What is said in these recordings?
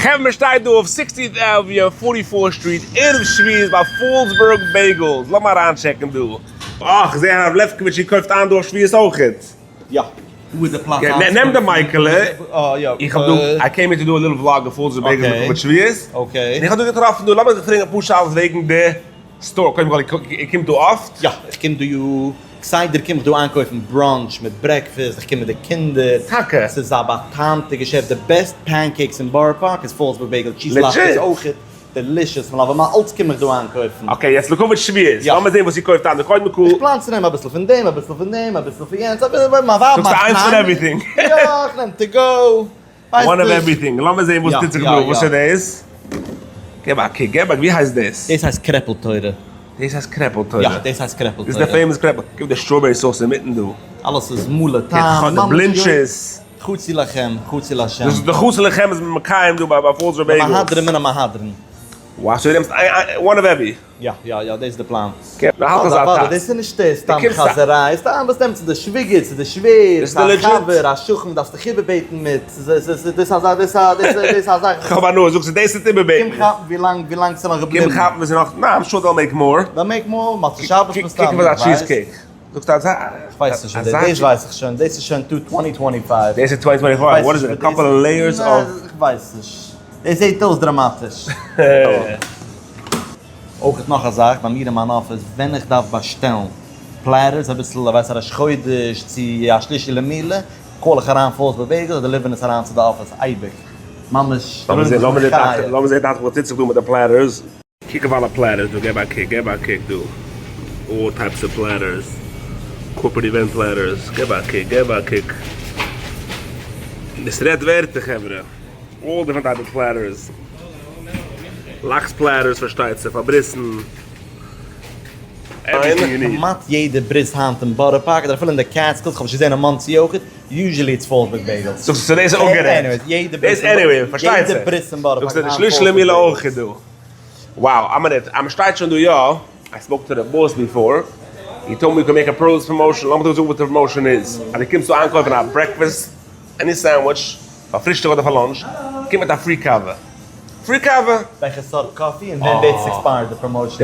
חברה מען שטייט דא אויף Sixtieth Avenue און Forty Four Street ערב שבועות ביי Fallsburg Bagels, לאמיר אריינטשעקן דא. אה כ'זעה הרב לעפקאוויטש איר קויפט איין דא אויף שבועות אויכעט. יא. דא איז די פלאץ איינצוקויפן. נעם די מייקעלע, איך האב דא, I came here to do a little vlog אויף Fallsburg Bagels לכבוד שבועות, און איך האב דא געטראפן דא, לאמיר זיך פרעגן אפאר שאלות וועגן די store, קודם כל איר קומט דא אפט? יא, איך קום דא יא, כסדר קום איך דא איינקויפן brunch מיט breakfast, איך קום מיט די קינדער. טאקע? ס'איז א בא'טעמ'טע געשעפט, די best pancakes אין בארא פארק איז Fallsburg Bagel, cheese latkes אויכעט, delicious, מלאווע מה, אלץ קום איך דא איינקויפן. Okay, יעצט לכבוד שבועות, לאמיר זען וואס איר קויפט איין, קודם כל. איך פלאן צו נעמען אביסל פון דעם, אביסל פון דעם, אביסל פון יענץ, אביסל, מיין ווייב מאכט זאגסט איינס פון everything. יא, איך נעם to go. One of everything, לאמיר זעהן וואס טוט זיך דא, וואס איז דאס? געב א קוק, געב א, ווי הייסט דאס? דאס הייסט קרעפל תורה. דאס הייסט קרעפל תורה? יא, דאס הייסט קרעפל תורה. דאס איז די famous קרעפל, גיב די strawberry sauce אינמיטן דא. אלעס איז מלא טעם, די בלינטשעס. חצי לכם, חצי להשם. דאס איז די חצי לכם איז מקיים דא ביי Fallsburg Bagels. מהדרין מן המהדרין. וואו, so דו נעמסט one of every. יא יא יא דאס איז די פלאן. נאר האלט אזא טאץ. דאס איז נישט סתם חזעריי, סתם וואס נעמט צו די שוויגער צו די שווער צו א חבר א שכן דארפסט דיך איבערבעטן מיט, דאס איז אזא דאס איז א זאך. כ'האב הנאה, זאגסטו דאס איז איבערבעטן. קום כאפן ווי לאנג ווי לאנג ס'איז נאך געבליבן. קום כאפן ווי ס'איז נאך, ניין I'm sure they'll make more. They'll make more, מוצאי שבת מסתם. קוק וואס א cheese cake. זאגסטו אזא. כ'ווייס נישט וואס דאס ווייס איך שוין, דאס איז שוין twenty twenty five. דאס איז twenty twenty five? What is it? A couple of layers of. כ'ווייס נישט. דאס זעט אויס דראמאטיש. אויך נאך א זאך, ביי מיר אין מיין אפיס ווען איך דארף באשטעלן platters אביסל ווייס א ראש חודש צו א שלישי למילה, call איך אריין Fallsburg Bagels זיי דעליווערן עס אריין צו די אפיס אייביג. ממש. לאמיר זען וואס טוט זיך דא מיט די platters. קוק אויף אלע platters דא, געב א קוק, געב א קוק דא, all types of platters, corporate event platters, געב א קוק, געב א קוק, עס רעדט ווערטער חברה, all different type of platters, לאקס platters פארשטייט זיך, פאר ברית'ן, everything you need. כמעט יעדע ברית היינט אין בארא פארק אדער אפילו אין די Catskills, כ'האב נישט געזען אין מאנסי אויכעט, usually it's Fallsburg Bagels. זאגסט דאס איז אפגערעדט. דאס anyway, פארשטייט זיך. זאגסט די שליש למילה אויך איז דא. Wow, א מינוט, אז מ'שטייט שוין דא יא, I spoke to the boss before, he told me you can make a pros promotion, לאמיר דיר זאגן וואס די promotion איז, אז דו קומסט דא איינקויפן א breakfast, any sandwich, פאר פרישטאג אדער פאר lunch, קומט מיט א free קאווע. Free קאווע! וועלכע סארט coffee און ווען ווערט עס expired די promotion?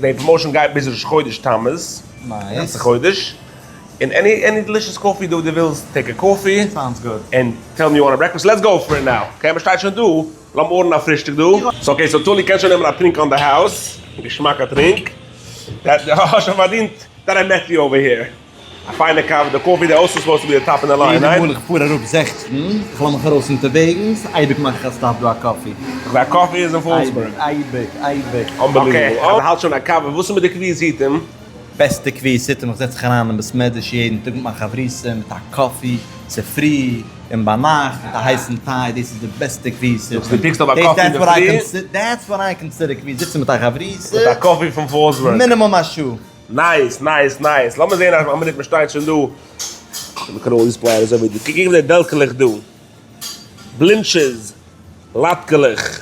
די promotion גייט ביז ראש חודש תמוז, גאנצע חודש. און any any delicious coffee דא דו ווילסט take a coffee Sounds good. And tell me you want a breakfast let's go for it now okay מען שטייט שוין דא לאמיר ארדערן א פרישטאג דא. So okay so טולי קען שוין נעמען א טרינק on the house, געשמאקע טרינק, האסט שוין פארדינט that I met you over here, א פיינע קאווע, די coffee there also supposed to be the top in the line, יעדע right? מאל איך פאר אראפ 16, איך לאז מיך ארויס אונטערוועגנס, אייביג מאך איך א stop דא א coffee. א coffee איז אין Fallsburg. אייביג, אייביג, אייביג. Unbelievable. Okay, האלט שוין א קאווע, וואס איז מיט די קביעות עיתים? בעסטע קביעות עיתים, איך זעץ זיך אריין אין בית מדרש יעדן טאג מיט מיין חברותא מיט א coffee צופרי און ביינאכט מיט א הייסן טיי, דאס איז די בעסטע קביעות עיתים. דו pick סט אויף א coffee אינדערפרי? That's what I consider קביעות, זיצן מיט א חברותא. מיט א coffee פון Fallsburg. מינימום א שעה. Nice nice nice, לאמיר זעהן א מינוט מען שטייט שוין דא, look at all these platters over here, קוק אויף די דעלקעלעך דא. בלינטשעס, לאטקעלעך,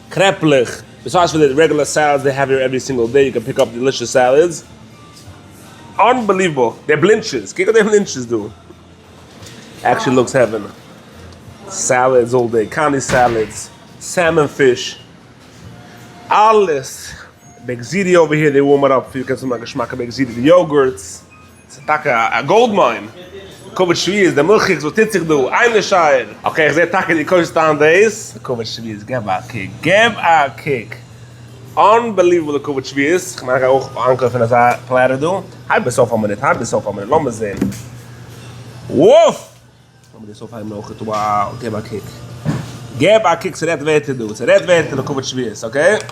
קרעפלעך, besides for the regular salads they have here every single day, you can pick up delicious salads, unbelievable, די בלינטשעס, קוק אויף די בלינטשעס דא, actually looks heaven, salads all day, קאני salads, salmon fish, אלעס, baked ziti over here, they warm it up, קענסט האבן א געשמאקע baked ziti, די yogurts. ס'איז טאקע א gold mine. כבוד שביעית, די מילכיגס וואס טוט זיך דא, איין לשער. Okay איך זעה טאקע דו קויפסט איין דאס. כבוד שביעית געב א קוק, געב א קוק. Unbelievable די כבוד שביעית, איך מיין איך גיי אויך איינקויפן אזא platter דא. הייב עס אויף א מינוט, הייב עס אויף א מינוט, לאמיר זען. וואף! לאמיר דאס אויפהייבן אויכעט, wow, געב א קוק. געב א קוק, ס'רעדט ווערטער דא, ס'רעדט ווערטער לכבוד שביעית, okay?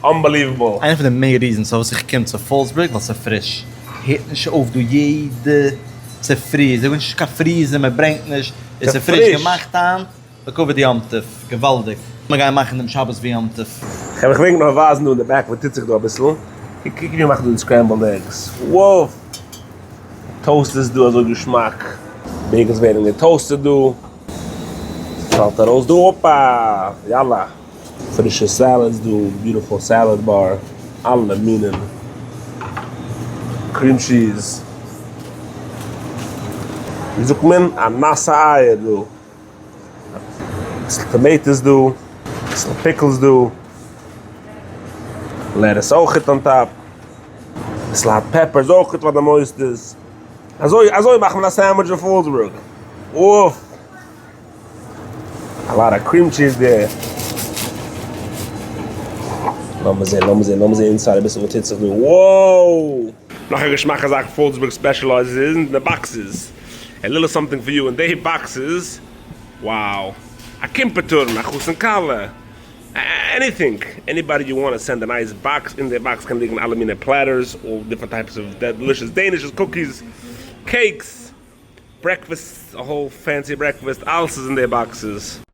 Unbelievable. איינע פון די main reasons פארוואס איך קום צו Fallsburg ווייל ס'איז פריש, הערט נישט אויף דא יעדע צופרי, זיי האבן נישט קיין freezer, מען ברענגט נישט, עס איז פריש געמאכט היינט לכבוד יום טוב, געוואלדיג, מיר גייען מאכן דעם שבת ווי יום טוב. כ'וועל מיך וועגן נאר ווייזן דא אין די back וואס טוט זיך דא אביסל, קוק ווי מ'מאכט דא די scrambled eggs, wow! Toast איז דא אזוי געשמאק. Bagels ווערן גע toasted דא. פאלט ארויס דא אפא! יאללה! פרישע salads דא, beautiful salad bar, אלע מינים cream cheese. ווי זאגט מען? א נאסע אייער דא. אביסל tomatoes דא, אביסל pickles דא, lettuce אויכעט on top, אביסל hot peppers אויכעט פאר די מוסדות. אזוי אזוי מאכט מען א sandwich אין פאלסבורג. אוף! A lot of cream cheese there. לאמיר זעהן, לאמיר זעהן, לאמיר זעהן inside אביסל וואס טוט זיך דא. Wow! נאך א געשמאקע זאך פאלסבורג specializes אין די boxes. A little something for you אין די boxes. Wow! א קימפעטארן, א חתן כלה, anything, anybody you want send a nice box, אין די box קען ליגן אלע מיני platters, all different types of delicious danishes, cookies, cakes, breakfast, a whole fancy breakfast, אלעס איז אין די boxes.